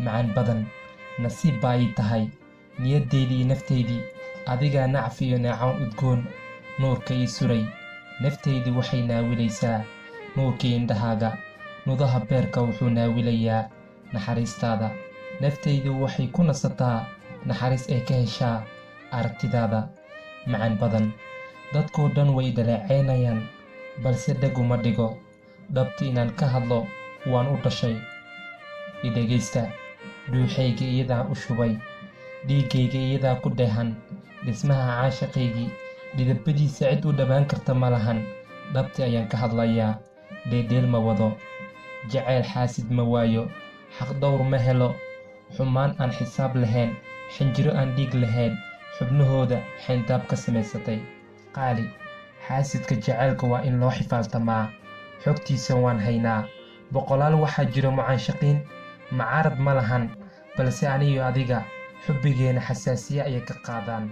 Macaan badan, nasiib baa ii tahay, niyaddaydii iyo naftaydii adigaa nacfi iyo neecawn udgoon nuurka ii suray. Naftaydii waxay naawilaysaa nuurkii indhahaaga, nudaha beerka wuxuu naawilayaa naxariistaada. Naftaydu waxay ku nasataa naxariis ay ka heshaa aragtidaada. Macaan badan, dadkoo dhan way dhaleeceynayaan, balse dheg uma dhigo. Dhabti inaan ka hadlo waan u dhashay. I dhegaysta, dhuuxayga iyadaan u shubay, dhiiggayga iyadaa ku dheehan, dhismaha caashaqaygii dhidabadiisa cid u dhammaan karta ma lahan. Dhabti ayaan ka hadlayaa, dheeldheel ma wado. Jacayl xaasid ma waayo, xaqdhowr ma helo, xumaan aan xisaab lahayn, xinjiro aan dhiig lahayn, xubnahooda xayndaab ka samaysatay. Qaali, xaasidka jacaylka waa in loo xifaaltamaa. Xogtiisa waan haynaa. Boqolaal waxaa jira mucaanshaqiin, macaarad ma lahan, balse aniyo adiga xubbigeena xasaasiye ayay ka qaadaan.